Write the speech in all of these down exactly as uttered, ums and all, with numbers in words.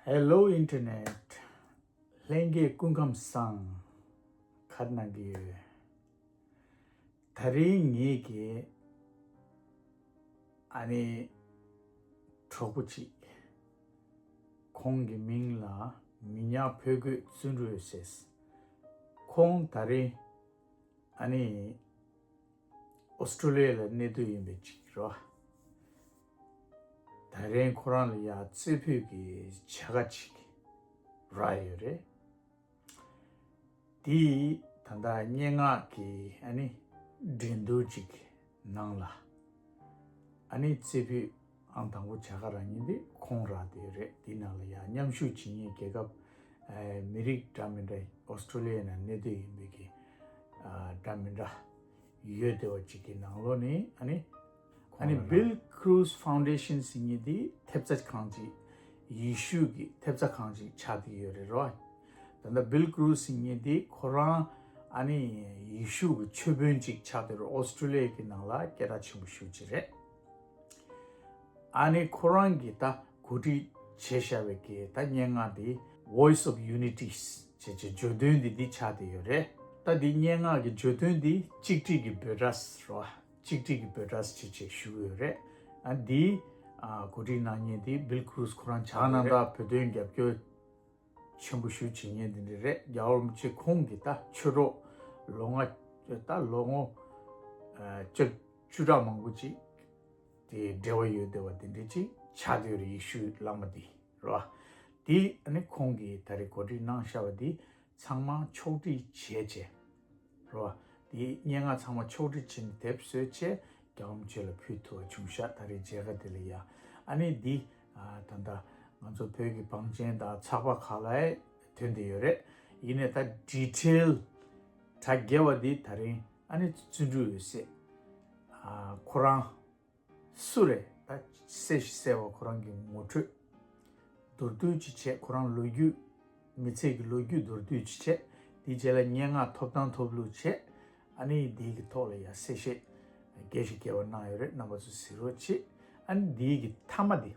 Hello Internet. ལྷན་རྒྱས་སྐུ་ཁམས་བཟང་། ག་རེ་གནང་གི་ཡོད། ད་རིང་ངེད་ཀྱི་ཨ་ནི་གྲོགས་པོ་གཅིག་ཁོང་གི་མིང་ལ་མི་ཉག་ཕོ་རྒོད་བརྩོན་འགྲུས་ཟེར། ཁོང་ད་རིང་ཨ་ནི་ཨོ་སི་ཀྲོ་ལི་ཡ་ལ་གནས་སྡོད་ཡིན་པའི་གཅིག་རེད། ད་རིང་ཁོ་རང་ལ་ཡ་རྩེ་ཕུད་ཀྱི་བྱ་དགའ་གཅིག་རག་ཡོད་རེད། དེ་ད་ལྟ་སྙན་ངག་གི་ཨ་ནི་འགྲན་བསྡུར་གཅིག་ནང་ལ་ཨ་ནི་རྩེ་ཕུད་ཨང་དང་པོ་བྱ་དགའ་རག་མཁན་དེ་ཁོང་རག་བསྡད་ཡོད་རེད། དེ་ནང་ལ་ཡ་མཉམ་ཞུགས་བྱེད་མཁན་རྒྱལ་ཁབ་ཨ་མི་རིགས་འདྲ་མི་འདྲ་ཨོ་སི་ཀྲོ་ལི་ཡའི་ནང་གནས་སྡོད་ཡིན་པའི་གི་ཨ་འདྲ་མི་འདྲ་ཡོད་བསྡད་པ་གཅིག་གི་ནང་ལོགས་ནས་ཨ་ནི་ཨ་ནི་Bill Cruz Foundation ཟེར་མཁན་དེ་ཐེབས་རྩ་ཁང་གཅིག་ཡེ་ཤུ་གི་ཐེབས་རྩ་ཁང་གཅིག་ཆགས་བསྡད་ཡོད་རེད་རོ། ད་ལྟ་Bill Cruz ཟེར་མཁན་དེ་ཁོ་རང་ཨ་ནི་ཡེ་ཤུ་གི་ཆོས་དཔོན་གཅིག་ཆགས་བསྡད་རེད། ཨོ་སི་ཀྲོ་ལི་ཡ་གི་ནང་ལ་སྐད་གྲགས་ཆེན་པོ་ཞེ་པོ་ཅིག་རེད། ཨ་ནི་ཁོ་རང་གིས་ད་གོ་སྒྲིག་བྱས་བཞག་པའི་གི་ད་སྙན་ངག་དེ་Voice of Unity ཟེར་བྱས་བརྗོད་དོན་དེ་འདི་ཆགས་བསྡད་ཡོད་རེད། ད་འདི་སྙན་ངག་གི་བརྗོད་དོན་འདི་གཅིག་སྒྲིལ་གྱི་འབོད་སྒྲ་ཟེར་བ། གཅིག་སྒྲིལ་གྱི་འབོད་སྒྲ་ཟེར་བྱས་ཞུ་གི་ཡོད་རེད། ཨ་འདི་ཨ་གོ་སྒྲིག་གནང་མཁན་དེ་Bill Cruz ཁོ་རང་བྱས་ནས་ད་བོད་དོན་རྒྱབ་སྐྱོར་ཆེན་པོ་ཞེ་པོ་བྱེད་མཁན་དེ་འདྲ་རེད། རྒྱལ་བ་རིན་པོ་ཆེ་ཁོང་གིས་ད་ཆོས་གྲོགས་ལོ་ལྔ་ད་ལོ་ངོ་ཨ་བཅུ་བཅུ་ཕྲག་མང་པོ་ཅིག་དེ་འབྲེལ་བ་ཡོད་བསྡད་པ་དེ་འདྲ་ཅིག་ཆགས་བསྡད་ཡོད་རེད། ཡེ་ཤུའི་བླ་མ་དེ་རེད་བ། དེ་ཨ་ནི་ཁོང་གིས་ད་རེས་གོ་སྒྲིག་གནང་བཞག་པ་དེ་ཚང་མ་ཕྱོགས་སྒྲིག་བྱས་བྱས་རེད་བ། དེ་སྙན་ངག་ཚང་མ་ཕྱོགས་སྒྲིག་བྱས་ནས་དེབ་བཟོས་བྱས་རྒྱལ་བ་རིན་པོ་ཆེ་ལ་ཕུལ་ཐུབ་པ་བྱུང་ཤག་ད་རེས་མཇལ་ཁ་དེ་ལ་ཡ་ཨ་ནི་འདི་ཨ་ད་ལྟ་ང་ཚོ་བོད་ཀྱི་བང་ཆེན་དང་ཚགས་པར་ཁག་ལ་ཐོན་བསྡད་ཡོད་རེད། ཡིན་ནའི་ད་ཌི་ཊེལ་གྲ་རྒྱས་པ་འདི་ད་རིང་ཨ་ནི་བརྩོན་འགྲུས་འོད་ཟེར་ཨ་ཁོ་རང་སུ་རེད་ད་གསལ་ཞིང་གསལ་བ་ཁོ་རང་གི་ངོ་སྤྲོད་མདོར་བསྡུས་ཅིག་བྱས། ཁོ་རང་ལོ་རྒྱུས་མི་ཚེ་གི་ལོ་རྒྱུས་མདོར་བསྡུས་ཅིག་བྱས། དེའི་རྗེས་ལ་སྙན་ངག་ཐོབ་ཐང་ཐོབ་ལུགས་བྱས། ཨ་ནི་དེའི་གི་ཐོག་ལ་ཡ་གསལ་བཤད་རྒྱས་ཤིང་རྒྱས་པ་གནང་ཡོད་རེད། རྣམ་པ་ཚོ་གཟིགས་རོགས་བྱེད། ཨ་ནི་དེའི་གི་མཐའ་མ་དེ་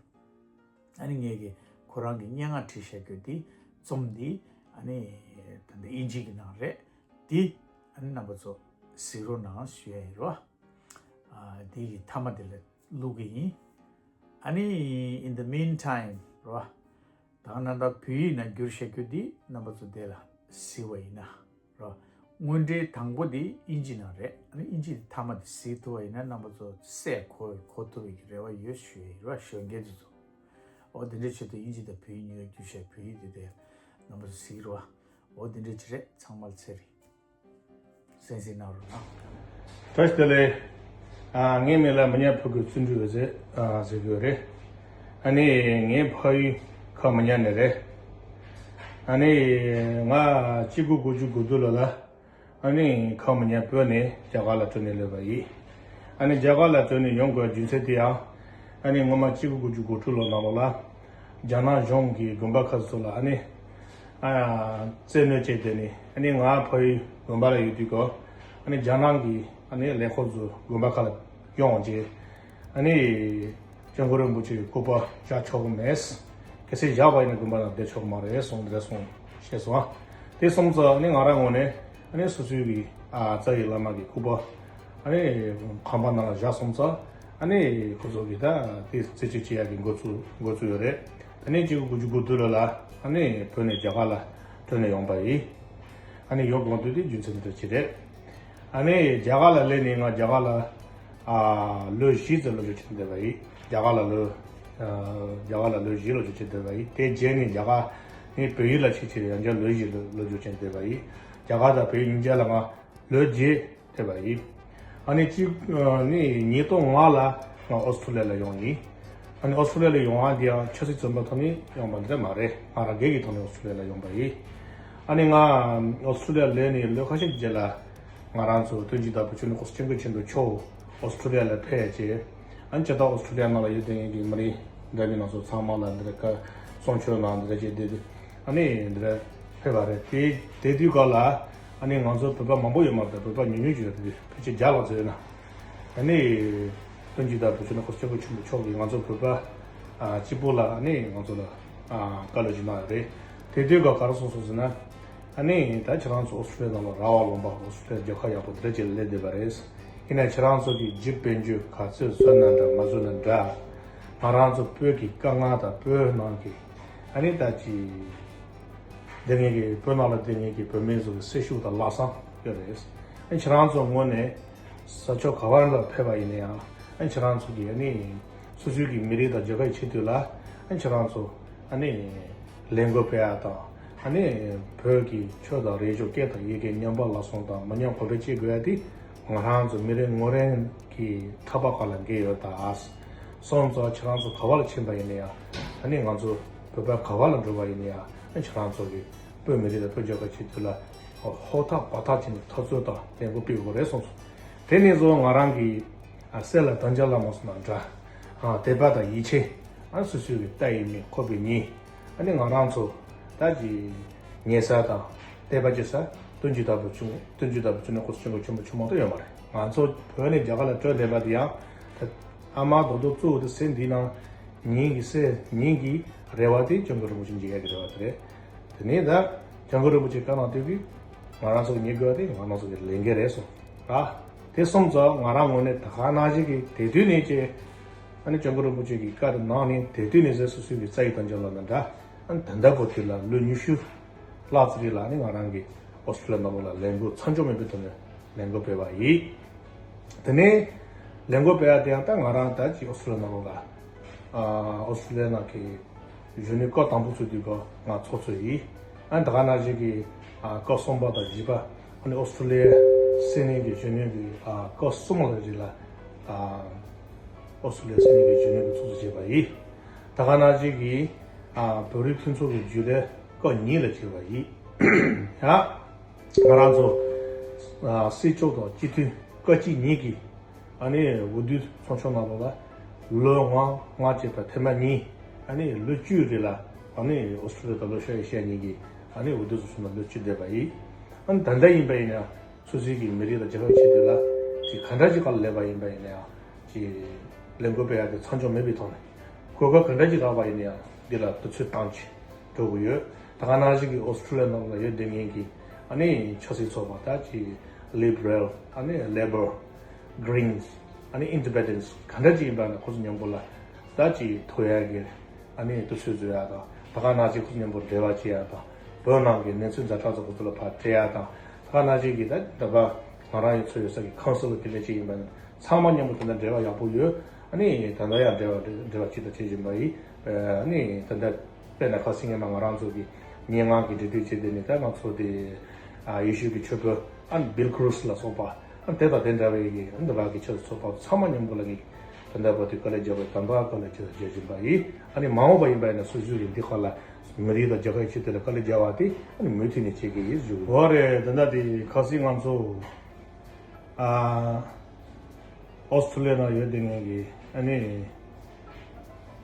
ཨ་ནི་ངས་གི་ཁོ་རང་གི་སྙན་ངག་བྲིས་བཞག་རྒྱུ་དེ་རྩོམ་དེ་ཨ་ནི་ད་ལྟ་དབྱིན་ཇི་གི་ནང་རེད། དེ་ཨ་ནི་རྣམ་པ་ཚོ་གཟིགས་རོགས་གནང་ཞུ་ཡ་ཡིན་རོ། ཨ་དེ་གི་མཐའ་མ་དེ་ལ་བླུག་གི་ཡིན། ཨ་ནི་in the meantime རོ། ད་ག་ནང་ལྟར་བོད་ཡིག་ནང་བསྒྱུར་བཞག་རྒྱུ་འདི་རྣམ་པ་ཚོ་དེ་ལ་གཟིགས་པ་ཡིན་ན་རོ། དངོས་འབྲེལ་དང་པོ་འདི་དབྱིན་ཇི་ནང་རེད། ཨ་ནི་དབྱིན་ཇི་འདི་མཐའ་མ་འདི་གཟིགས་ཐུབ་པ་ཡིན་ན་རྣམ་པ་ཚོ་གསལ་གོ་གོ་ཐུབ་པའི་རེ་བ་ཡོད་ཞུ་ཡ་ཡིན་རོ། གཞོན་སྐྱེས་ཚོ་ཚོ། འོ་དེ་འདྲའི་ཆེད་དུ་དབྱིན་ཇི་དང་བོད་ཡིག་གཉིས་ཀ་བསྒྱུར་བཞག་བོད་ཡིག་འདི་དེ་རྣམ་པ་ཚོ་གཟིགས་རོ། འོ་དེ་འདྲའི་ཅིག་རེད། ཚང་མ་ལ་ཚེ་རིང་། གསན་གཟིགས་གནང་རོགས་གནང་། བཀྲ་ཤིས་བདེ་ལེགས། ཨ་ངའི་མིང་ལ་མི་ཉག་ཕོ་རྒོད་བརྩོན་འགྲུས་འོད་ཟེར་ཨ་ཟེར་གྱི་ཡོད་རེད། ཨ་ནི་ངའི་ཕ་ཡུལ་ཁམས་མི་ཉག་ནས་རེད། ཨ་ནི་ང་གཅིག་དགུ་དགུ་བཅུ་གོ་བདུན་ལོ་ལ་ཨ་ནི་ཁམས་མི་ཉག་བོད་ནས་རྒྱ་གར་ལ་བྲོས་ནས་སླེབས་པ་ཡིན། ཨ་ནི་རྒྱ་གར་ལ་བྲོས་ནས་ཡོང་དགོས་རྒྱུ་མཚན་དེ་ཡང་ཨ་ནི་སྔོན་མ་གཅིག་དགུ་དགུ་བཅུ་གོ་དྲུག་ལོ་ནང་ལོགས་ལ་རྒྱ་ནག་གཞུང་གི་དགོན་པ་ཁག་ཚོ་ལ་ཨ་ནི་ཨ་བཙན་གནོན་བྱས་ཏེ་ནི་ཨ་ནི་ང་ཕ་ཡུལ་དགོན་པ་ལ་ཡོད་དུས་ཀོ་ཨ་ནི་རྒྱ་ནག་གི་ཨ་ནི་ལས་ཁུངས་ཚོ་དགོན་པ་ཁག་ལ་གཡོགས་འོང་རྗེས་ཨ་ནི་སྐྱབས་མགོན་རིན་པོ་ཆེའི་སྐུ་པར་བཞག་ཆོག་གི་མེད། གལ་སྲིད་བཞག་པ་ཡིན་ན་དགོན་པ་ནང་བསྡད་ཆོག་གི་མ་རེད་གསུངས་འདི་འདྲ་གསུངས་བཤད་སོང་ཨ། དེ་སོང་ཙང་ཨ་ནི་ང་རང་ངོས་ནས་ཨ་ནི་སོ་སོའི་གི་ཨ་རྩ་བའི་བླ་མ་གི་སྐུ་པར་ཨ་ནི་ཁང་པ་ནང་ལ་བཞག་སོང་ཙང་ཨ་ནི་ཁོ་ཚོ་གི་ད་དེ་རྩད་གཅོད་བྱེད་ཡག་གི་འགོ་ཚུགས་འགོ་ཚུགས་ཡོད་རེད། ད་ནི་གཅིག་དགུ་དགུ་བཅུ་གོ་བདུན་ལོ་ལ་ཨ་ནི་བོད་ནས་རྒྱ་གར་ལ་བྲོས་ནས་ཡོང་པ་ཡིན། ཨ་ནི་ཡོང་དགོངས་དུས་དེ་རྒྱུ་མཚན་འདི་འདྲ་ཅིག་རེད། ཨ་ནི་རྒྱ་གར་ལ་སླེབས་ནས་ང་རྒྱ་གར་ལ་ཨ་ལོ་བཞི་ཙམ་སློབ་སྦྱོང་བྱས་བསྡད་པ་ཡིན། རྒྱ་གར་ལ་ལོ་ཨ་རྒྱ་གར་ལ་ལོ་བཞི་སློབ་སྦྱོང་བྱས་བསྡད་པ་ཡིན། དེ་རྗེས་ནས་རྒྱ་གར་ནས་བོད་ཡིག་ལ་ཆེད་ཆེད་ཡང་བསྐྱར་ལོ་བཞི་སློབ་སྦྱོང་བྱས་བསྡད་པ་ཡིན། རྒྱ་གར་དང་བོད་ཡིག་གཉིས་ཆ་ལ་ང་ལོ་བརྒྱད་བསྡད་པ་ཡིན། ཨ་ནི་གཅིག་ཨ་ནི་ཉིས་སྟོང་ལྔ་ལ་ང་ཨོ་སི་ཀྲོ་ལི་ཡ་ལ་ཡོང་ཡིན། ཨ་ནི་ཨོ་སི་ཀྲོ་ལི་ཡ་ལ་ཡོང་བ་འདི་ཡང་ཆབ་སྲིད་བཙོན་པ་ཐོག་ནས་ཡོང་བ་འདི་འདྲ་མ་རེད། ང་རང་སྒེར་གྱི་ཐོག་ནས་ཨོ་སི་ཀྲོ་ལི་ཡ་ལ་ཡོང་པ་ཡིན། ཨ་ནི་ང་ཨོ་སི་ཀྲོ་ལི་ཡ་ལ་སླེབས་ནས་ལོ་ཁ་ཤས་རྗེས་ལ་ང་རང་ཚོ་སྟོན་ཅིག་དང་བུ་ཆུང་ནི་ཁོ་ཚོ་སྐྱབས་མགོན་ཆེན་པོ་མཆོག་ཨོ་སི་ཀྲོ་ལི་ཡ་ལ་ཕེབས་རྗེས་ཨ་ནི་སྤྱིར་བཏང་ཨོ་སི་ཀྲོ་ལི་ཡ་ནང་ལ་ཡོད་བསྡད་མཁན་གྱི་མི་རིགས་འདྲ་མིན་སྣ་ཚོགས་ཚང་མ་ལ་འདི་འདྲ་བཀའ་གསུང་ཆོས་གནང་འདི་འདྲ་བྱས་བསྡད་དུས་ཨ་ནི་འདི་འདྲ་ཕེབས་པ་རེད། དེ་དེ་དུས་སྐབས་ལ་ཨ་ནི་ང་ཚོ་བོད་པ་མང་པོ་ཡོད་མ་རེད། བོད་པ་ཉུང་ཉུང་ཅིག་ཡོད་དུས་ཕལ་ཆེར་བརྒྱ་ལྷག་ཙམ་ཡོད་ན། ཨ་ནི་སྟོན་ཅིག་དང་བུ་ཆུང་ནི་ཁོ་ཚོ་སྐྱབས་མགོན་ཆེན་པོ་མཆོག་གིས་ང་ཚོ་བོད་པ་ཨ་གཅིག་པོ་ལ་ཨ་ནི་ང་ཚོ་ལ་ བཀའ་སློབ་ཅིག་གནང་ཡོད་རེད། དེ་དུས་ཀ་ག་རེ་གསུངས་སོང་ཟེར་ན། ཨ་ནི་ད་ཁྱེད་རང་ཚོ་ཨོ་སི་ཀྲི་ལི་ཡ་ནང་ལ་ར་བ་ལུང་པ་ཨོ་སི་ཀྲི་ལི་ཡ་རྒྱལ་ཁབ་ཡག་པོ་འདི་འདྲ་ཅིག་ལ་སླེབས་བསྡད་པ་རེད། ཡིན་ན་ཁྱེད་རང་ཚོ་གི་རྒྱུ་དཔལ་འབྱོར་ག་ཚོད་བཟོས་ན་འདྲ་མ་བཟོས་ན་འདྲ། ང་རང་ཚོ་བོད་ཀྱི་དཀའ་ངལ་དང་བོད་ནང་གི་ཨ་ནི་ད་ཅི་སྡོད་མཁན་གྱི་བོད་ནང་ལ་སྡོད་མཁན་གྱི་བོད་མི་ཚོ་གི་སེམས་ཤུགས་དང་ལྷག་བསམ་ཡོད་རེད། ཨ་ནི་ཁྱེད་རང་ཚོ་ངོས་ནས་ས་ཕྱོགས་ག་བ་ལ་ཕེབས་པ་ཡིན་ན་ཡང་ཨ་ནི་ཁྱེད་རང་ཚོ་གི་ཨ་ནི་སོ་སོའི་གི་མི་རིགས་དང་རྒྱལ་ཁབ་ཀྱི་ཆེད་དུ་ལ་ཨ་ནི་ཁྱེད་རང་ཚོ་ཨ་ནི་ལས་འགུལ་སྤེལ་ཡག་དང་ཨ་ནི་བོད་ཀྱི་ཆོས་དང་རིག་གཞུང་སྐད་དང་ཡི་གེ་ཉམས་པ་སླར་གསོ་དང་མི་ཉམས་གོང་འཕེལ་བྱེད་དགོས་ཡ་དེ་ང་རང་ཚོ་མི་རེ་ངོ་རེ་གི་ཐག་པ་ག་ལ་འགེལ་ཡོད་ད། སོང་ཙང་ཁྱེད་རང་ཚོ་ག་བ་ལ་ཕྱིན་པ་ཡིན་ན་ཡང་ཨ་ནི་ང་ཚོ་བོད་པ་ག་བ་ལ་འགྲོ་བ་ཡིན་ན་ཡང་ཨ་ཁྱེད་རང་ཚོ་གི་བོད་མི་རིགས་དང་བོད་རྒྱལ་ཁབ་ཆེད་དུ་ལ་ཧོ་ཐག་བ་ཐག་བྱས་ནས་འཐབ་རྩོད་དང་ལས་འགུལ་སྤེལ་དགོས་རེད་གསུངས་སོང་། དེ་ནས་བཟུང་ང་རང་གི་ཨ་སྲས་ལ་དམ་བཅའ་བླ་མ་གསུངས་ན་འདྲ། ཨ་དད་པ་དང་ཡིད་ཆེས། ཨ་སོ་སོའི་གི་ལྟ་ཡི་མིག་ཁོག་པའི་གཉིད། ཨ་ནི་ང་རང་ཚོ་ད་ཅི་ཉལ་ས་དང་བསྡད་པ་བྱེད་ས་སྟོན་ཆུ་ལྟ་བུ་བྱུང་། སྟོན་ཆུ་ལྟ་བུ་བྱུང་ན་ཁོ་ཚོ་སྐྱོན་གོ་ཆུ་མོ་ཆུ་མོ་ཏོ་ཡོད་མ་རེད། ང་ཚོ་བོད་ནས་རྒྱ་གར་ལ་བྲོས་བསྡད་པ་དེ་ཡང་ད་ཨ་མ་རྡོག་རྡོག་གཙོ་བོ་དེ་སེམས་འདི་ནང་ཉིན་གྱི་སེམས་ཉིན་གྱི་རེ་བ་དེ་སྐྱོན་གོ་རིན་པོ་ཆེ་འཇིགས་ཡ་གི་རེ་བ་དེ་རེད། དེ་ནས་ད་སྐྱབས་མགོན་རིན་པོ་ཆེ་བཀའ་གནང་དུས་ཀྱི་ང་རང་ཚོ་གི་ཉེ་དགོས་པ་དེ་ང་རང་ཚོ་གི་ལས་འགན་རེད་སོང་། ཨ་དེ་སོང་ཙང་ང་རང་ངོས་ནས་ད་ག་ནང་བཞིན་གི་དེ་དུས་ནས་ཀྱི་ཨ་ནི་སྐྱབས་མགོན་རིན་པོ་ཆེ་གི་བཀའ་དེ་གནང་ནས་དེ་དུས་ནས་ཟེར་སོ་སོའི་གི་རྩ་ཡི་དམ་བཅའ་ལ་ན་འདྲ། ཨ་ནི་ད་ལྟ་བར་དུ་ལ་ལོ་ཉི་ཤུ་ལྷག་ཙམ་རིང་ལ་ཨ་ནི་ང་རང་གི་ཨོ་སི་ཀྲི་ལི་ཡ་ནང་ལོགས་ལ་ལས་འགུལ་མཚམས་འཇོག་མེད་པའི་ཐོག་ནས་ལས་འགུལ་སྤེལ་བ་ཡིན། དེ་ནས་ལས་འགུལ་སྤེལ་ཡ་དེ་ཡང་ད་ང་རང་ད་ཅིག་ཨོ་སི་ཀྲི་ལི་ཡ་ནང་ལོགས་ལ་ཨ་ཨོ་སི་ཀྲི་ལི་ཡ་ནང་གི་གཞོན་ནུའི་སྐབས་དང་པོ་ཚུད་དུས་སྐབས་ང་ཚོགས་གཙོ་ཡིན། ཨ་ད་ག་ནང་བཞིན་གྱི་ཨ་སྐབས་གསུམ་པ་དང་བཞི་པ་ཨ་ནི་ཨོ་སི་ཀྲི་ལི་ཡ་སེ་ནི་གི་གཞོན་ནུ་གི་ཨ་སྐབས་གསུམ་ལ་རེ་ལ་ཨ་ཨོ་སི་ཀྲི་ལི་ཡ་སེ་ནི་གི་གཞོན་ནུ་གི་ཚོགས་གཙོ་བྱས་པ་ཡིན། ད་ག་ནང་བཞིན་གྱི་ཨ་བོད་རིགས་མཐུན་ཚོགས་ཀྱི་རྒྱུན་ལས་སྐབས་གཉིས་ལ་བྱས་པ་ཡིན། ཡང་ང་རང་ཚོ་ཨ་སྲིད་སྐྱོང་དང་སྤྱི་འཐུས་སྐབས་གཅིག་གཉིས་ཀྱི་ཨ་ནི་འོས་བསྡུ་ཚོགས་ཆུང་ནང་ལོགས་ལ་ལོ་ལྔ་ལྔ་བྱས་པ་ཐེངས་མ་གཉིས། ཨ་ནི་ལོ་བཅུའི་རིང་ལ་ཨ་ནི་ཨོ་སི་ཀྲི་ལི་ཡ་དང་ལོ་ཤ་ཡི་ཤ་གཉིས་ཀྱི་ཨ་ནི་འོས་བསྡུ་ཚོགས་ཆུང་ནང་ལོ་བཅུ་བསྡད་པ་ཡིན། ཨ་ནི་ད་ལྟ་ཡིན་པ་ཡིན་ན་སོ་སོའི་གི་མི་རིགས་དང་རྒྱལ་ཁབ་ཆེད་དུ་ལ་ཅིག་ག་འདྲ་ཅིག་ག་ལ་སླེབས་པ་ཡིན་པ་ཡིན་ན་ཡང་ཅིག་ལས་འགུལ་སྤེལ་ཡག་དེ་མཚམས་འཇོག་མེད་པའི་ཐོག་ནས་གོ་སྐབས་ག་འདྲ་ཅིག་རག་པ་ཡིན་ན་ཡང་འདི་ལ་དུས་ཚོད་བཏང་བྱས་འགྲོ་གི་ཡོད། ད་ག་ནང་བཞིན་གྱི་ཨོ་སི་ཀྲི་ལི་ཡ་ནང་ལ་ཡོད་བསྡད་མཁན་གྱི་ཨ་ནི་ཆབ་སྲིད་ཚོགས་པ་ད་ཅིག་Liberal ཨ་ནི་Labor Greens ཨ་ནི་Independents ག་འདྲ་ཅིག་ཡིན་པ་ན་ཁོ་ཚོ་མཉམ་པོ་ལ་ད་ཅིག་ཐུག་ཡག་གི་ཨ་ནི་དུས་ཚོད་བཟོ་ཡག་དང་ད་ག་ནང་བཞིན་ཁོ་ཚོ་མཉམ་པོ་འབྲེལ་བ་བྱེད་ཡག་དང་བོད་ནང་གི་གནས་ཚུལ་ཛ་དྲག་ཚོ་ཁོ་ཚོ་ལ་ཕར་སྤྲད་ཡག་དང་ད་ག་ནང་བཞིན་གྱི་ད་ད་བ་ང་རང་ཡི་ཚོ་ཡོད་ས་གི་ཁོན་སིལ་དེ་འདྲ་ཅིག་ཡིན་པ་ན། ཚང་མ་མཉམ་པོ་དེ་འདྲ་འབྲེལ་བ་ཡག་པོ་ཡོད། ཨ་ནི་ད་ལྟ་ཡང་འབྲེལ་བ་འབྲེལ་བ་ཅིག་དང་བྱེད་བཞིན་པ་ཡིན། ཨ་ནི་ད་ལྟ་དཔེར་ན་ཁ་སང་ཉི་མ་ང་རང་ཚོ་གི་སྙན་ངག་གི་འབྲི་དུས་བྱས་དེ་ནི་ད་ང་ཚོ་དེ་ཨ་ཡེ་ཤུ་གི་ཆོས་དཔོན་ཨ་ནི་Bill Cruz ལ་སོགས་པ་ཨ་ནི་དེ་དང་དེ་འདྲ་བའི་གི་ཨ་ནི་འདི་བ་གི་ཆོས་ཚོགས་པ་ཚང་མ་མཉམ་པོ་ལ་ངས་ད་ལྟ་བར་དུ་དཀའ་ལས་བརྒྱབ་པ་དམ་པ་དཀའ་ལས་ཅིག་དང་བྱེད་བཞིན་པ་ཡིན། ཨ་ནི་མ་འོངས་པ་ཡིན་པ་ཡིན་ན་སོ་སོའི་གི་འདི་ཁ་ལ་མི་རིགས་དང་རྒྱལ་ཁབ་ཆེད་དེ་ལ་དཀའ་ལས་བརྒྱབ་པ་དེ་ཨ་ནི་མུ་མཐུད་ནས་བྱེད་གི་ཡིན་ཞུ། འོ་རེད། ད་ལྟ་དེ་ཁ་སང་ང་ཚོ། ཨ་ཨོ་སི་ཀྲི་ལི་ཡ་ནང་ཡོད་བསྡད་མཁན་གྱི་ཨ་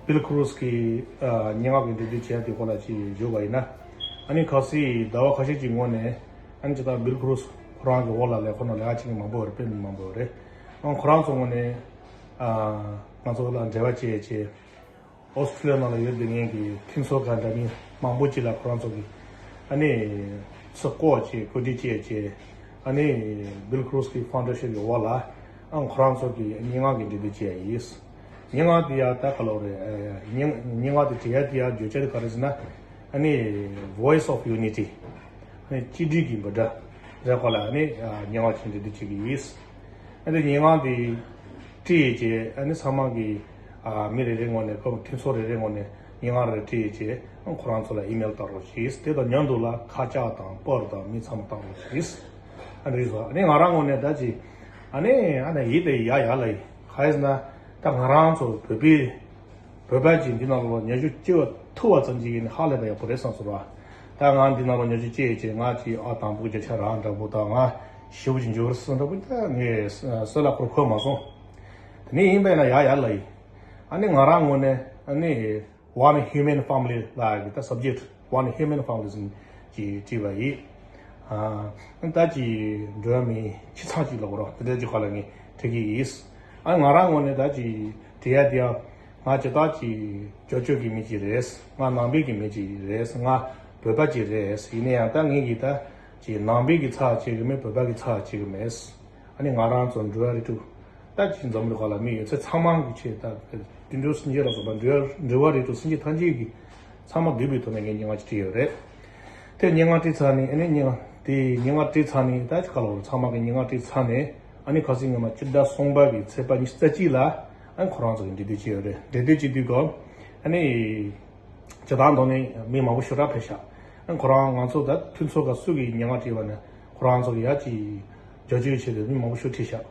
ནི་Bill Cruz གི་ཨ་སྙན་ངག་གི་འབྲི་དུས་བྱས་དེ་སྐོར་ལ་ཅིག་ཞུས་པ་ཡིན་ན། ཨ་ནི་ཁ་སང་ཟླ་བ་ཁ་ཤས་ཀྱི་སྔོན་ནས་ཨ་ནི་ཇི་ལྟར་Bill Cruz ཁོ་རང་གི་འོག་ལ་ལས་ཁོ་ན་ལས་ཀ་བྱེད་མཁན་མང་པོ་ཡོད་རེད། དཔེ་མི་མང་པོ་ཡོད་རེད། ཨ་ཁོ་རང་ཚོ་ངོས་ནས་ཨ་ང་ཚོ་ལ་འབྲེལ་བ་བྱས་བྱས། ཨོ་སི་ཀྲི་ལི་ཡ་ནང་ལ་ཡོད་པའི་ངེད་ཀྱི་མཐུན་ཚོགས་ཁག་འདྲ་མིན་མང་པོ་ཅིག་ལ་ཁོ་རང་ཚོ་གིས་ཨ་ནི་ཚུར་བསྐོར་བྱས་གོ་སྒྲིག་བྱས་བྱས་ཨ་ནི་Bill Cruz གི་ཕའུན་ཌེ་ཤན་གི་འོག་ལ་ཨ་ཁོ་རང་ཚོ་གིས་སྙན་ངག་གི་འབྲི་དུས་བྱས་ཡིན། སྙན་ངག་དེ་ཡང་ད་ག་ལོག་རེད། སྙན་སྙན་ངག་དེ་བྲིས་ཡ་དེ་ཡང་བརྗོད་བྱ་དེ་ག་རེ་ཟེར་ན་ཨ་ནི་Voice of Unity། ཨ་ནི་གཅིག་སྒྲིལ་གྱི་འབོད་སྒྲ་རེད་གོ་ལ། ཨ་ནི་སྙན་ངག་ཅིག་འབྲི་དུས་བྱེད་ཀྱི་ཡིན། ཨ་ནི་སྙན་ངག་འདི་བྲིས་བྱས་ཨ་ནི་ཚང་མ་གི་ཨ་མི་རེ་རེ་ངོས་ནས་ཁོ་མཐུན་ཚོགས་རེ་རེ་ངོས་ནས་སྙན་ངག་རེ་བྲིས་བྱས་ཨ་ཁོ་རང་ཚོ་ལ་ཨི་མེལ་བཏང་རོགས་གྱིས། དེ་དང་མཉམ་དུ་ལ་ཁ་བྱང་དང་པར་དང་མི་ཚང་མ་བཏང་རོགས་གྱིས། ཨ་ནི་རེད་སོ། ཨ་ནི་ང་རང་ངོས་ནས་ད་ཅི་ཨ་ནི་ཨ་ནི་ཡིད་དེ་ཡ་ཡ་ལ་ཡི་ག་ཡིན་ཟེར་ན་ད་ང་རང་ཚོ་བོད་པའི་བོད་པ་ཅིག་འདི་ནང་ལོགས་ཉམས་ཞིབ་བྱེད་པ་ཐུབ་པ་ཙམ་ཅིག་ཡིན་ན་ཧ་ལས་པ་ཡག་པོ་རེད་བསམ་སོང་ར། ད་ང་འདི་ནང་ལོགས་ཉམས་ཞིབ་བྱེད་ཅེས་ང་ཅིག་ཨ་དང་པོ་བརྒྱ་ཆ་རང་འདྲ་པོ་དང་ང་ཞེ་པོ་ཅིག་འཇོག་རེད་བསམ་འདྲ་པོ་ད་ངས་སྲོད་ལ་ཁོར་འཁོར་མ་སོང་། དེ་ནས་ཡིན་པས་ན་ཡ་ཡ་ལ་ཡིན། ཨ་ནི་ང་རང་ངོས་ནས་ཨ་ནི་One Human Family ལ་ཡི་ད་subject One Human Family ཟིན་གྱིས་བྲིས་པ་ཡིན། ཨ་ད་ཅི་འགྲོ་བ་མིའི་ཁྱིམ་ཚང་ཅིག་ལ་གོ་རོགས་དེ་འདྲ་ཅིག་ཁ་ལ་ངས་བྲིས་ཀྱི་ཡིན། ཨ་ང་རང་ངོས་ནས་ད་ཅི་བྲིས་ཡ་དེ་ཡང་ ང་ཇི་ལྟར་གྱི་ཇོ་ཇོ་གི་མི་ཅིག་རེད། ང་ནང་པའི་གི་མི་ཅིག་རེད། ང་བོད་པ་ཅིག་རེད། ཡིན་ན་ཡང་ད་ངས་གི་ད་ཅི་ནང་པའི་གི་ཚབ་བྱེད་གི་མེད། བོད་པ་གི་ཚབ་བྱེད་གི་མེད། ཨ་ནི་ང་རང་ཚོ་འགྲོ་བ་རིགས་དྲུག་ད་ཅི་འཛམ་བུ་གླིང་ཁ་ལ་མི་ཡོད་ཚད་ཚང་མ་གི་ཆེད་ད་དུད་འགྲོ་སེམས་ཅན་ལ་སོགས་པ་འགྲོ་བ་འགྲོ་བ་རིགས་དྲུག་སེམས་ཅན་ཐམས་ཅད་ཀྱི་ཚང་མ་འདུས་པའི་ཐོག་ནས་ངས་སྙན་ངག་ཅིག་བྲིས་ཡོད་རེད། དེ་སྙན་ངག་བྲིས་ཚར་ནས། ཨ་ནི་སྙན་ངག་དེ་སྙན་ངག་བྲིས་ཚར་ནས། ད་ཅི་ག་ལ་བར་ཚང་མ་གི་སྙན་ངག་བྲིས་ཚར་ནས། ཨ་ནི་ཁ་སང་ཉི་མ་སྤྱི་ཟླ་གསུམ་པ་གི་ཚེས་པ་ཉི་ཤུ་རྩ་གཅིག་ལ་ཨ་ནི་ཁོ་རང་ཚོ་གི་འབྲེལ་མཐུད་བྱས་ཡོད་རེད། འབྲེལ་མཐུད་བྱེད་དུས་སྐབས་ཨ་ནི་སྤྱི་བཏང་ཐོག་ནས་མི་མང་པོ་ཞེ་དྲག་ཕེབས་ཤག་ཨ་ནི་ཁོ་རང་ང་ཚོ་ད་མཐུན་ཚོགས་ཀ་སུ་གི་སྙན་ངག་བྲིས་པ་ནས་ཁོ་རང་ཚོ་གི་ཡ་ཅིག་རྒྱབ་སྐྱོར་བྱས་ཏེ་མི་མང་པོ་ཞིག་ཁྲིད་ཤག་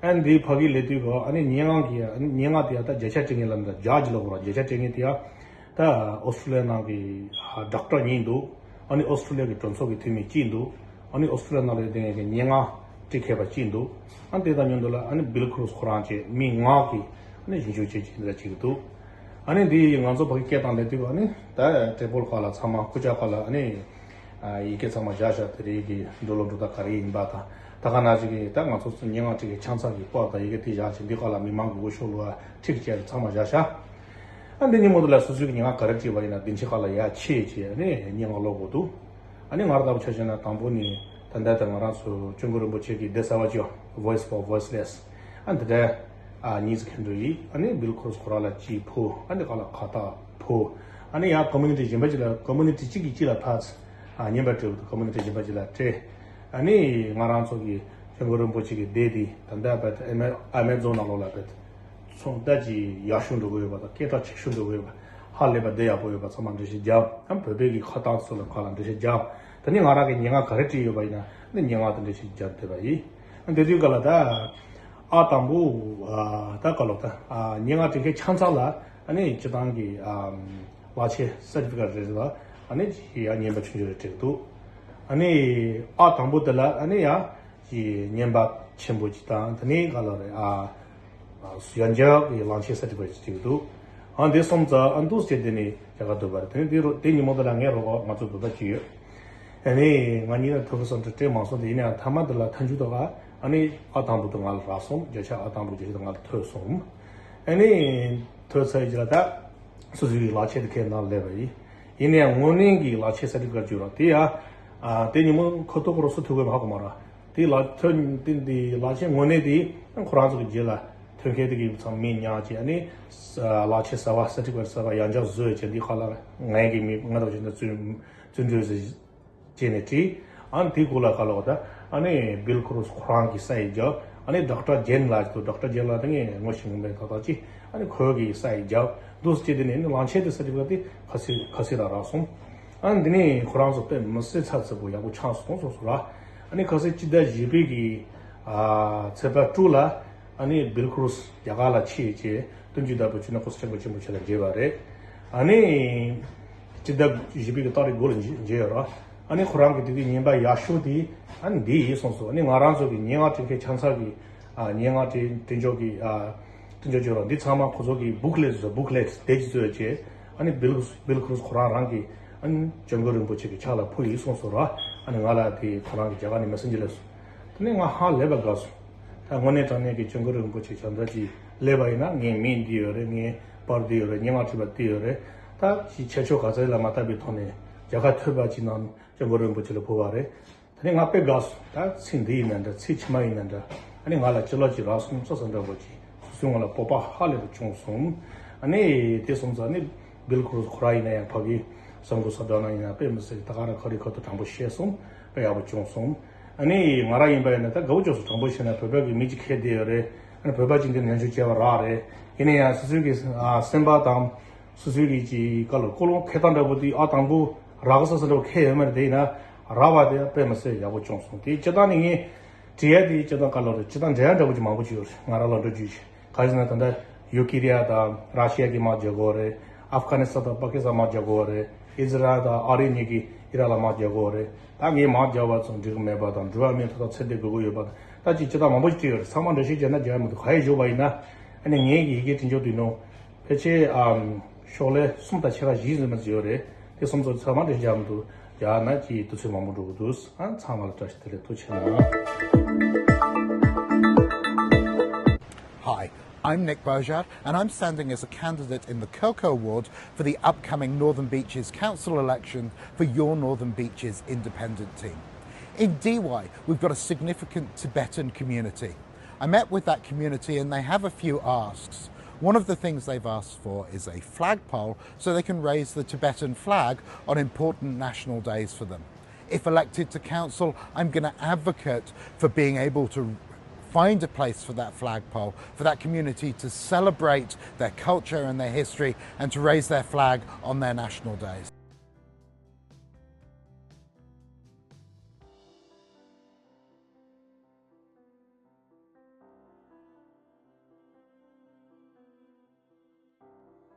ཨ་ནི་འདིའི་ཕ་གི་ལས་དུས་སྐབས་ཨ་ནི་སྙན་ངག་གི་ཨ་ནི་སྙན་ངག་དེ་ཡ་ད་བརྒྱ་ཆ་སྤྲད་མཁན་ལ་འདྲ་བརྒྱ་ཅིག་ལ་གོ་ར། བརྒྱ་ཆ་སྤྲད་མཁན་དེ་ཡ། ད་ཨོ་སི་ཀྲོ་ལི་ཡ་ནང་གི་ཌོག་ཊར་གཉིས་འདུག་ཨ་ནི་ཨོ་སི་ཀྲོ་ལི་ཡ་གི་གྲོས་ཚོགས་ཀྱི་འཐུས་མི་གཅིག་འདུག་ཨ་ནི་ཨོ་སི་ཀྲོ་ལི་ཡ་ནང་ལ་ཡོད་མཁན་གྱི་སྙན་ངག་འབྲི་མཁས་པ་གཅིག་འདུག་ཨ་ནི་དེ་དང་མཉམ་དུ་ལ་ཨ་ནི་སྦིལ་ཁོ་རོས་ཁོ་རང་བཅས་མི་ལྔ་གིས་ཨ་ནི་ཞིབ་འཇུག་བྱེད་ཀྱི་འདྲ་ཅིག་འདུག་ཨ་ནི་འདི་ང་ཚོ་ཕ་གི་སྐད་བཏང་ལས་དུས་ཨ་ནི་ད་ཊེ་བལ་ཁ་ལ་ཚང་མ་སྐུ་ཅག་ཁ་ལ་ཨ་ནི་ཡི་གེ་ཚང་མ་བཞག་བཞག་དེ་རིགས་ཀྱི་འགྲོ་ལུགས་འགྲོ་སྟངས་ག་རེ་ཡིན་པ་དང་། ད་ག་ནང་བཞིན་གྱི་ད་ང་ཚོ་སྙན་ངག་བྲིས་ཀྱི་ཆང་ཚགས་ཀྱི་པར་དང་ཡི་གེ་དེ་བཞག་བྱས་འདི་ཁ་ལ་མི་མང་གི་འོས་ཤོག་བླུགས་ཨ་ཁྲིག་བཅས་ཚང་མ་བཞག་ཤག་ཨ་འདི་ཉིན་མོ་དེ་ལ་སོ་སོའི་གི་སྙན་ངག་ག་རེ་བྲིས་པ་ཡིན་ན་འདི་ཕྱི་ཁ་ལ་ཡར་ཕྱེ་བྱས་ཨ་ནི་སྙན་ངག་ཀློག་དགོས་འདུག་ཨ་ནི་ང་རང་ལྟ་བུ་ཆ་བཞག་ན་དང་པོ་ནི་ད་ལྟ་དེ་ང་རང་ཚོ་སྐྱབས་མགོན་རིན་པོ་ཆེ་གི་སྡེ་གསར་པ་ཅིག Voice for Voiceless ཨ་འདི་འདྲ་ཨ་གཉིས་ཀྱི་འགྲོ་ཡིས་ཨ་ནི་སྦིལ་ཁོ་རོས་ཁོ་རང་ལ་གཅིག་ཕུལ། ཨ་ནི་ཁ་ལ་ཁ་བཏགས་ཕུལ། ཨ་ནི་ཡང་ཀོ་མུ་ནི་ཊི་གཞན་པ་ཅིག་ལ་ཀོ་མུ་ནི་ཊི་གཅིག་གིས་གཅིག་ལ་ཕར་ཨ་བརྙན་པར་སྤྲད་འདུག་ཀོ་མུ་ནི་ཊི་གཞན་པ་ཅིག་ལ་སྤྲད། ཨ་ནི་ང་རང་ཚོ་གི་སྐྱབས་མགོན་རིན་པོ་ཆེ་གི་སྡེ་འདི་ད་ལྟ་བར་དུ་ཨ་མེ་ཨ་མེ་ཛོན་ནང་ལོགས་ལ་བར་དུ་ཚོང་ལྟ་ཅི་ཡག་ཤོས་འགྲོ་གི་ཡོད་པ་དང་སྐད་གྲགས་ཆེ་ཤོས་འགྲོ་གི་ཡོད་པ། ཧ་ལས་པ་བདེ་ཡག་པོ་ཡོད་པ་ཚང་མ་འགྲེལ་བཤད་བརྒྱབ། ཨ་བོད་པའི་གི་ཁ་བཏགས་ཚོ་ལ་ཁ་ལ་འགྲེལ་བཤད་བརྒྱབ། ད་ནི་ང་རང་གི་སྙན་ངག་ག་རེ་བྲིས་ཡོད་པ་ཡིན་ན་ནི་སྙན་ངག་དེ་འགྲེལ་བཤད་བརྒྱབ་བསྡད་པ་ཡིན། ཨ་འདི་དུས་ག་ལ་ད་ཨ་དང་པོ་ཨ་ད་ག་ལོ་ད་ཨ་སྙན་ངག་བྲིས་མཁན་ཆང་ཚགས་ལ་ཨ་ནི་སྤྱི་བཏང་གི་ཨ་ལག་ཁྱེར་སར་ཊི་ཕི་ཀེ་ཊི་རེད་ལ་ཨ་ནི་ཡ་རྔན་པ་ཆུང་ཆུང་རེ་སྤྲད་འདུག་ཨ་ནི་ཨ་དང་པོ་དེ་ལ་ཨ་ནི་ཡ་ཀྱི་རྔན་པ་ཆེན་པོ་ཅིག་དང་དེ་ནས་ག་ལ་རེད་ཨ་ཡང་བསྐྱར་གྱི་ལག་ཁྱེར་སར་ཊི་ཕི་ཀེ་ཊི་ཅིག་འདུག་ཨ་འདི་སོང་ཙང་ཨ་འདུག་སེ་དེ་ནས་རྒྱ་གར་འདུག་པ་རེད། དེ་ནས་དེ་རུ་དེ་ཉིན་མོ་དེ་ལ་ངའི་རོགས་ང་ཚོ་བོད་པ་ཅིག་ཡོད། ཨ་ནི་ང་གཉིས་ལ་ཐུག་གི་སོང་དྲི་སྤྲད་མ་སོང་། དེ་ཡིན་ཡང་མཐའ་མ་དེ་ལ་མཐའ་མཇུག་ཏུ་ཨ་ནི་ཨ་དང་པོ་དེ་ང་ལ་རག་སོང་། བརྒྱ་ཆ་ཨ་དང་པོ་བརྒྱ་ཆ་དེ་ང་ལ་ཐོབ་སོང་། ཨ་ནི་ཐོབ་ཚར་རྗེས་ལ་ད་སོ་སོའི་ལག་ཁྱེར་དེ་ཁྱེར་ནང་སླེབས་པ་ཡིན། ཡིན་ནའང་དངོས་གནས་ཀྱི་ལག་ཁྱེར་སར་ཊི་ཕི་ཀེ་ཊི་བརྗོད་རོགས་དེ་ཡ། ཨ་དེ་ཉིན་མོ་ཁོ་ཐུག་གི་རོགས་སུ་ཐུག་གི་མ་ཧ་གོ་མ་ར། དེ་ལག་ཐོན་དེ་དེ་ལག་ཁྱེར་དངོས་གནས་དེ་ཁོ་རང་ཚོ་གི་རྗེས་ལ་ཐོན་མཁན་དེ་གི་ཚང་མི་ཉག་ཅིག་ཨ་ནི་ལག་ཁྱེར་གསར་པ་སར་ཊི་ཕི་ཀེ་ཊི་གསར་པ་ཡང་བསྐྱར་བཟོས་བྱས་འདི་ཁ་ལ་ངའི་གི་མི་ང་དང་བཞིན་དུ་བཙོན་བཙོན་གྲོལ་ཟེར་བྱས་ནས་བྲིས། ཨ་ནི་དེའི་གུ་ལ་ཁ་ལོག་ད་ཨ་ནི་སྦིལ་ཁོ་རོས་ཁོ་རང་གི་ས་ཡིག་རྒྱབ། ཨ་ནི་ཌོག་ཊར་ཇེན་ལགས་ཀྱི་ཌོག་ཊར་ཇེན་ལགས་དེ་ངས་ངོ་ཤེས་མྱོང་མེད་ཏག་ཏག་ཅིག་ཨ་ནི་ཁོའི་གི་ས་ཡིག་རྒྱབ་འདུག་སེ་བྱས་དེ་ནས་ནི་ལག་ཁྱེར་དེ་སར་ཊི་ཕི་ཀེ་ཊི་དེ་ཁ་སེ་ཁ་སེ་ར་རག་སོང་། ཨ་ནི་འདི་ནས་ཁོ་རང་ཚོ་དཔེ་མི་སྲིད་ཚ་ཚ་པོ་ཡག་པོ་ཆགས་སོང་སོང་སོང་ར། ཨ་ནི་ཁ་སེ་སྤྱི་ཟླ་བཞི་པའི་གི་ཨ་ཚེས་པ་དྲུག་ལ་ཨ་ནི་སྦིལ་ཁོ་རོས་རྒྱ་གར་ལ་ཕྱིན་བྱས་བསྟན་བཅོས་ལྟ་བུ་བྱས་ནས་ཁོ་ཚོ་སྐྱབས་མགོན་ཆེན་པོ་མཆོག་ལ་མཇལ་བ་རེད། ཨ་ནི་སྤྱི་ཟླ་བཞི་པའི་གི་ཏ་རིག་དགུ་ལ་མཇལ་ཡོད་ར། ཨ་ནི་ཁོ་རང་གི་དེ་དུས་རྔན་པ་ཡག་ཤོས་དེ་ཨ་ནི་འདི་ཡིན་སོང་སོང་། ཨ་ནི་ང་རང་ཚོ་གི་སྙན་ངག་བྲིས་མཁན་ཆང་ཚགས་ཀྱི་ཨ་སྙན་ངག་བྲིས་བྲིས་འཇོག་གི་ཨ་བྲིས་འཇོག་བྱོས་ར་འདི་ཚང་མ་ཁོ་ཚོ་གི་བུག་ལེཊ་བཟོ་བུག་ལེཊ་དེ་ཅིག་བཟོས་བྱས་ཨ་ནི་སྦིལ་སྦིལ་ཁོ་རོས་ཁོ་རང་རང་གི་ཨ་ནི་སྐྱབས་མགོན་རིན་པོ་ཆེ་གི་ཕྱག་ལ་ཕུལ་ཡིན་སོང་སོང་ར། ཨ་ནི་ང་ལ་དེ་ཁོ་རང་གི་རྒྱ་གར་ནས་མེ་སེན་ཇར་སླེབས་སོང་། དེ་ནས་ང་ཧ་ལས་པ་དགའ་སོང་། ད་དངོས་གནས་དྲང་གནས་ཀྱི་སྐྱབས་མགོན་རིན་པོ་ཆེ་ཞབས་འདྲ་ཅིག་སླེབས་པ་ཡིན་ན་ངའི་མིང་འདི་ཡོད་རེད། ངའི་པར་འདི་ཡོད་རེད། སྙན་ངག་བྲིས་པ་འདི་ཡོད་རེད། ད་ཅིག་ཁྱད་ཆོས་ག་ཚད་ལ་མ་བལྟས་པའི་ཐོག་ནས་རྒྱལ་ཁ་ཐོབ་པ་ཅིག་ནང་སྐྱབས་མགོན་རིན་པོ་ཆེ་ལ་ཕུལ་བ་རེད། དེ་ནས་ང་དཔེ་དགའ་སོང་། ད་ཚིག་འདི་ཡིན་ན་འདྲ་ཚིག་ཕྱི་མ་ཡིན་ན་འདྲ་ཨ་ནི་ང་ལ་ཅི་ལོ་ཅིག་རག་སོང་ས་ས་འདྲ་པོ་ཅིག་སོ་སོའི་ངོ་ལ་སྤོབས་པ་ཧ་ལས་པ་བྱུང་སོང་། ཨ་ནི་དེ་སོང་ཙང་ནི་སྦིལ་ཁོ་རོས་ཁོ་རང་ཡིན་ན་ཡང་ཕ་གི་གསར་འགོད་གསར་བསྒྲགས་ནང་ཡིན་ན་དཔེ་མི་སྲིད་ད་ག་རང་ཁ་རི་ཁ་ཐུག་དྲང་པོ་བཤད་སོང་། དཔེ་ཡག་པོ་བྱུང་སོང་། ཨ་ནི་ང་རང་ཡིན་པ་ཡིན་ན་ད་དགའ་པོ་བྱུང་སོང་། དྲང་པོ་བཤད་ན་བོད་པ་གི་མི་གཅིག་ཁེལ་བསྡད་ཡོད་རེད། ཨ་ནི་བོད་པ་གཅིག་འདི་ནས་ཉམ་ཆུང་བྱས་པ་རག་རེད། ཡིན་ན་ཡང་སོ་སོའི་གི་ཨ་སེམས་པ་དང་སོ་སོའི་གི་ཅིག་བཀའ་སློབ་ཀོ་ལོང་ཁེ་ཐང་འདྲ་པོ་དེ་ཨ་དང་པོ་རག་ས་ས་འདྲ་པོ་ཁེལ་ཡོད་མ་རེད། དེ་ཡིན་ན་རག་པ་དེ་དཔེ་མི་སྲིད་ཡག་པོ་བྱུང་སོང་། དེ་སྤྱིར་བཏང་ནི་ངས་བྲིས་ཡ་དེ་སྤྱིར་བཏང་བཀའ་སློབ་རེད། སྤྱིར་བཏང་འབྲི་ཡ་འདྲ་པོ་ཅིག་མང་པོ་ཅིག་ཡོད་རེད། ང་རང་ལོ་འགྲོ་རྒྱུ་ཞིག་ག་རེ་ཟེར་ན་ད་ལྟ་ཡུ་ཀེ་རི་ཡ་དང་ར་ཤི་ཡ་གི་དམག་རྒྱག་གི་ཡོད་རེད། ཨབ་གྷ་ནི་སི་ཐན་དང་པ་ཀི་སི་ཐན་དམག་རྒྱག་གི་ཡོད་རེད། ཨི་ཛི་རལ་དང་ཨ་རི་གཉིས་ཀྱིས་ཨི་རག་ལ་དམག་རྒྱག་གི་ཡོད་རེད། ད་ངས་དམག་རྒྱག་པ་ཚོ་འགྲིག་གི་མེད་པ་དང་འགྲོ་བ་མིའི་ཐོབ་ཐང་ཚད་ལྡན་དགོས་ཀྱི་ཡོད་པ་དང་ད་ཅིག་ཅི་ལྟར་མང་པོ་ཞིག་བྲིས་ཡོད་རེད། ཚང་མ་འགྲེལ་བཤད་བརྒྱབ་ན་རྒྱག་ཡ་མི་འདུག་ག་ཡེ་ཞུས་པ་ཡིན་ན་ཨ་ནི་ངས་ཀྱི་ཡི་གེ་འབྲི་འཇོག་དུས་ནོ་ཕལ་ཆེར་ཨམ་ཤོག་ལྷེ་གསུམ་དང་ཕྱེད་ཀ་བཞི་ཙམ་ཡོད་རེད། དེ་གསུམ་ཚོ་ཚང་མ་འགྲེལ་བཤད་རྒྱག་མི་འདུག་རྒྱག་ན་ཅིག་དུས་ཚོད་མང་པོ་འགྲོ་གི་འདུག་ཨ་ཚང་མ་ལ་བཀྲ་ཤིས་བདེ་ལེགས། ཐུགས་རྗེ་ཆེ་གནང་། Hi. I'm Nick Bojard, and I'm standing as a candidate in the Koko ward for the upcoming Northern Beaches Council election for your Northern Beaches independent team. In Dee Why, we've got a significant Tibetan community. I met with that community and they have a few asks. One of the things they've asked for is a flagpole so they can raise the Tibetan flag on important national days for them. If elected to council, I'm going to advocate for being able to find a place for that flagpole, for that community to celebrate their culture and their history and to raise their flag on their national days.